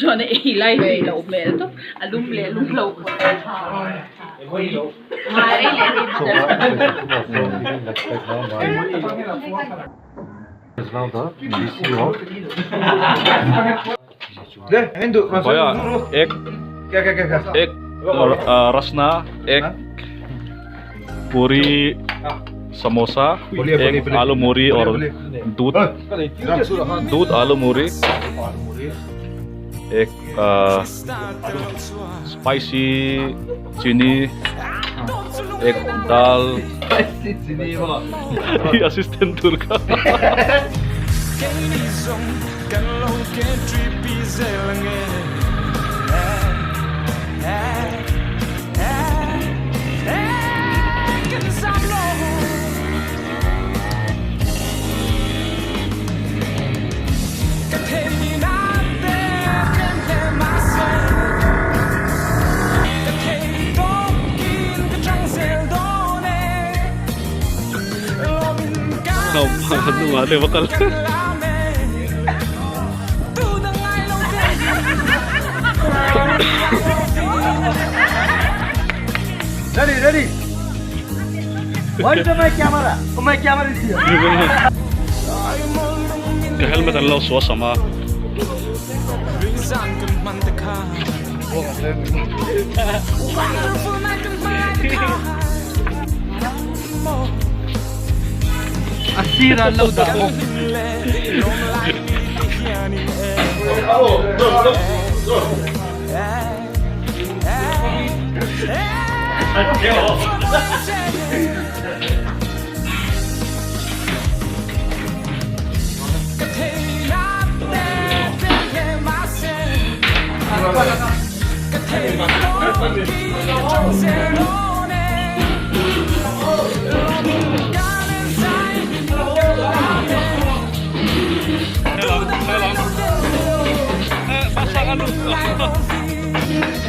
Chuan a ei lai ei loh hmel tawp a lum leh lum loh Bhaiya ek ek rasna ek puri samosa ek aloo muri aur dudh dudh aloo muri ek spicy chini ek dal assistant tur kha. Hnungah te va kal. Ready, ready. Where is my camera? Oh, my camera is here. Ka helmet an lo suah sam a. A sir an lo dah bawk.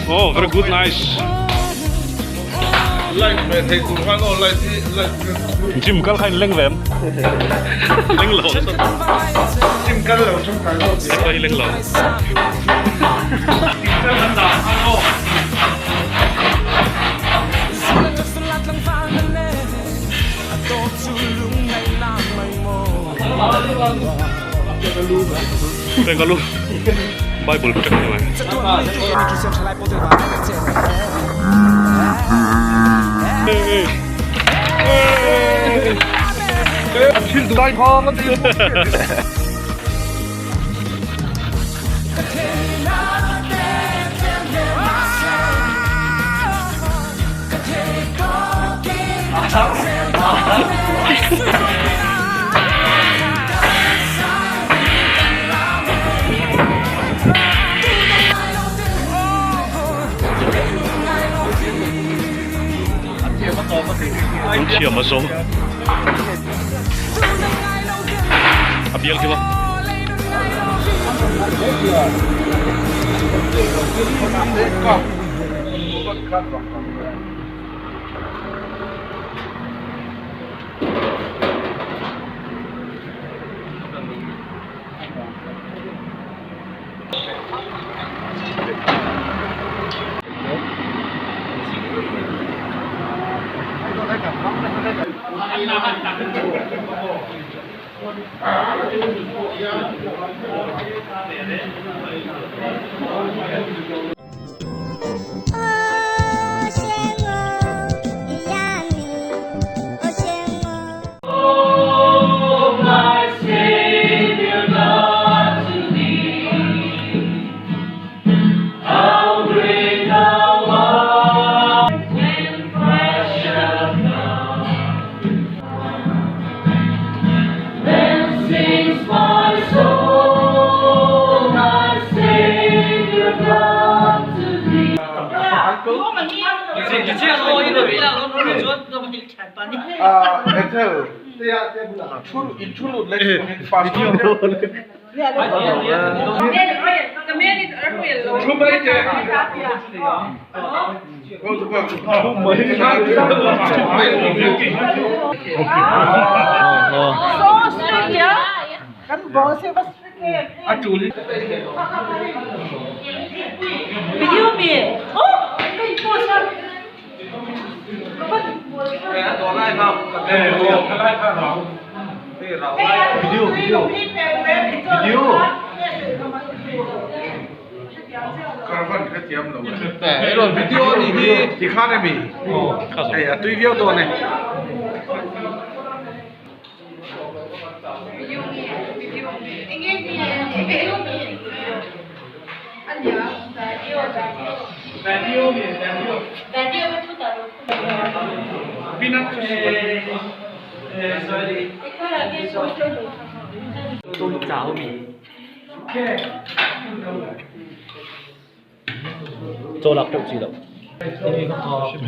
Oh, very good, nice. Gym kal kha in leng ve em? Leng lo. Gym kal lo chung kal lo. Leng leng lo. Bengalu Bible check ni mai. An thiam a zo. A bial khi maw?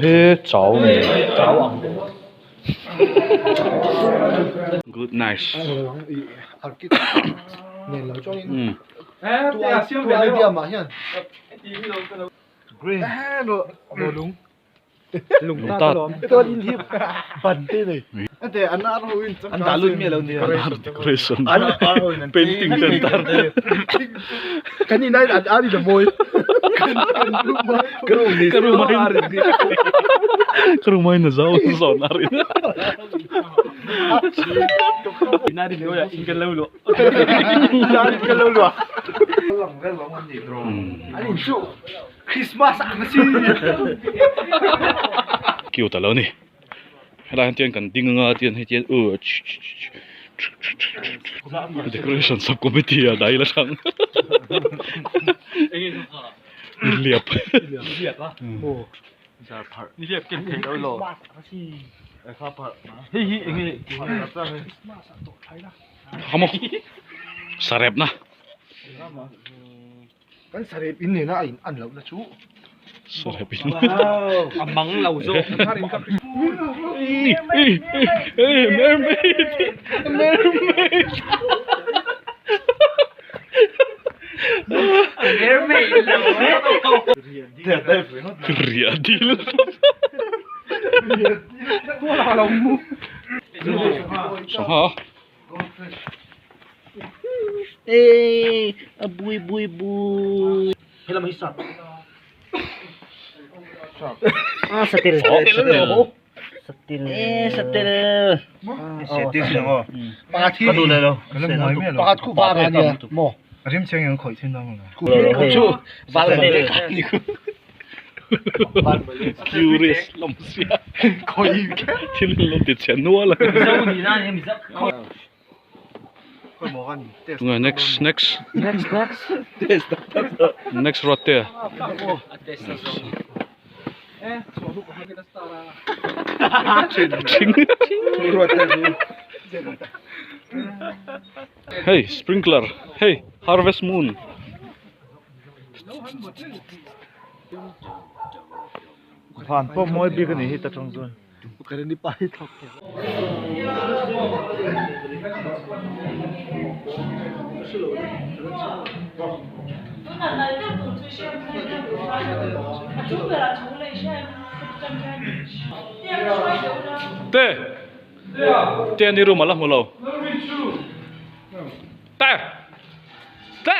He chau mi Good nice. Decoration painting ten tar ka room in zau zawn a rin Cute a lo ni helai hian tian kan ding anga tian hei tian decoration sub committee ah dah ila thang nihliap hamo sarep na. Kan sarep in nena a in an lohna chu. Sarep in. A mang lo zawk. Mermaid! Mermaid! Mermaid lo. Riah dil. Sangha. Curious lam sia thil lo ti chhe nual a. Tunge next next next next next ruat te hei sprinkler hei harvest moon Van pawh mawi bik a nih hi ta tang chuan. Te te ani room a la hmu lo te te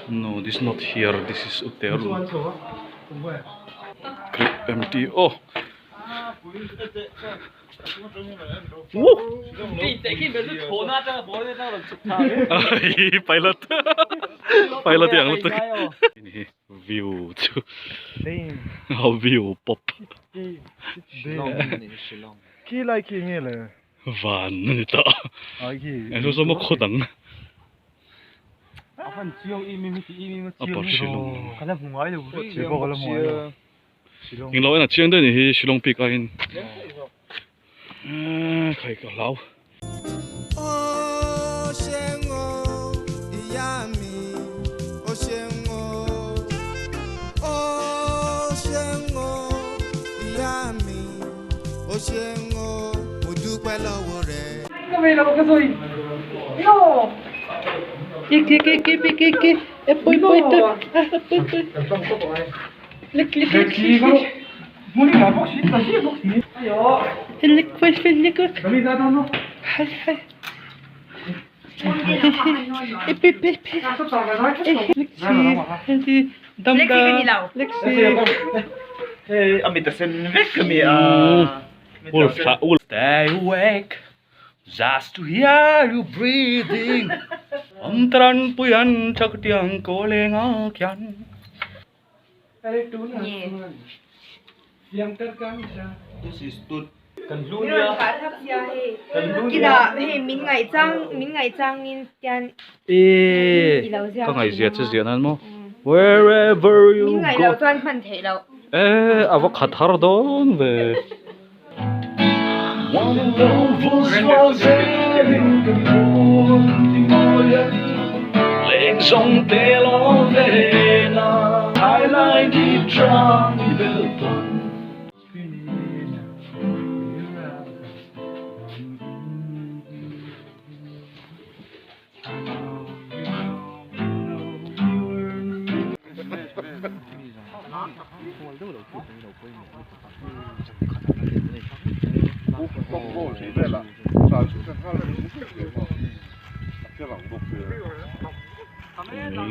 No this not here this is ute room grip empty oh Pilot pilot ang lutuk view chu view pop van a ni ta eng saw saw maw khaw dang Upper Shillong englo en a chiang daih a ni hi Shillong peak aiin eee khai ka hlau. Stay awake just to hear you breathing Amtran puyan chaktiang kolenga kyan This is tut. Kila hei min ngai chang min ngai chang in tian E ka ngai zia che zia nan maw wherever you min ngai go lo chuan hman theih loh. E a va khat har dawn ve. Leng song te lo ve na hai lai đi trang bel tuần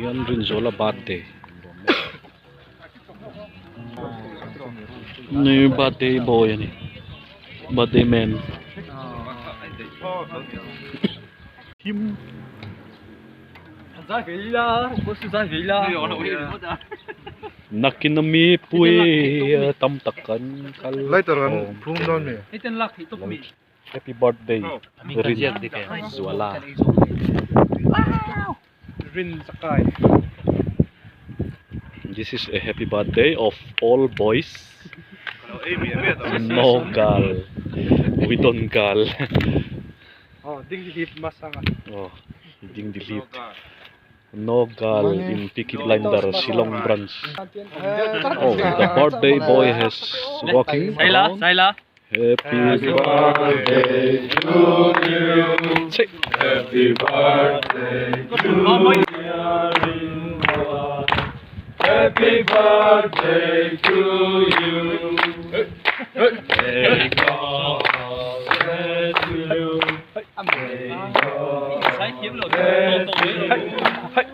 Yan Rinzola birthday. New birthday boy ani. Birthday man. Him. Nakinami pui tam takan kal. Lighter an phum dawn mi. Happy birthday Rinzuala. Rin Sakai. This is a happy birthday of all boys. No girl. We don't girl. Oh, ding di hip masanga. Oh, ding delete. No girl in Peaky Blinder Shillong branch. Oh, the birthday boy has walking around. Happy birthday to you. Happy birthday to you. Happy birthday to you. May God bless you. May God bless you.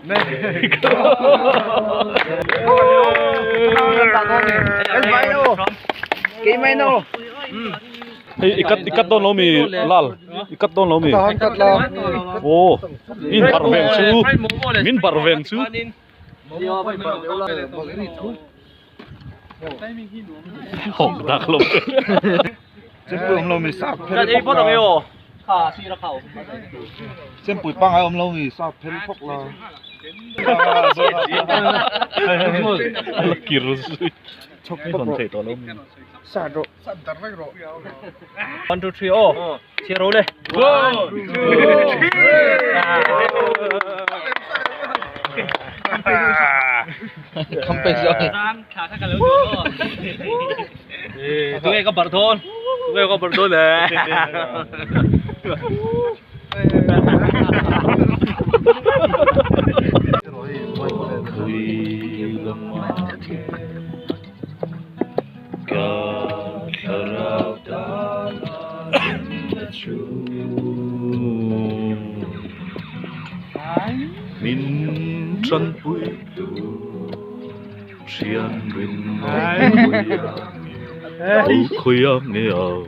May God Hey, ikat ikat don lo mi lal. Ikat don lo mi. Oh, min bar veng chu. Min bar veng chu. Hok dak lo. Chempui om lo mi sap phel phok la. Chempui pangai om lo mi sap phel phok la. Ala kir sui. Chok mi hon thei to lo mi. Sa ro. 1 2 3 oh. Chia ro le. 1 2 3. Không phải rồi. Tụi em có bật thôn. Tụi em có bật thôn nè. Min tran pui tu sian rin oi khuya nge am.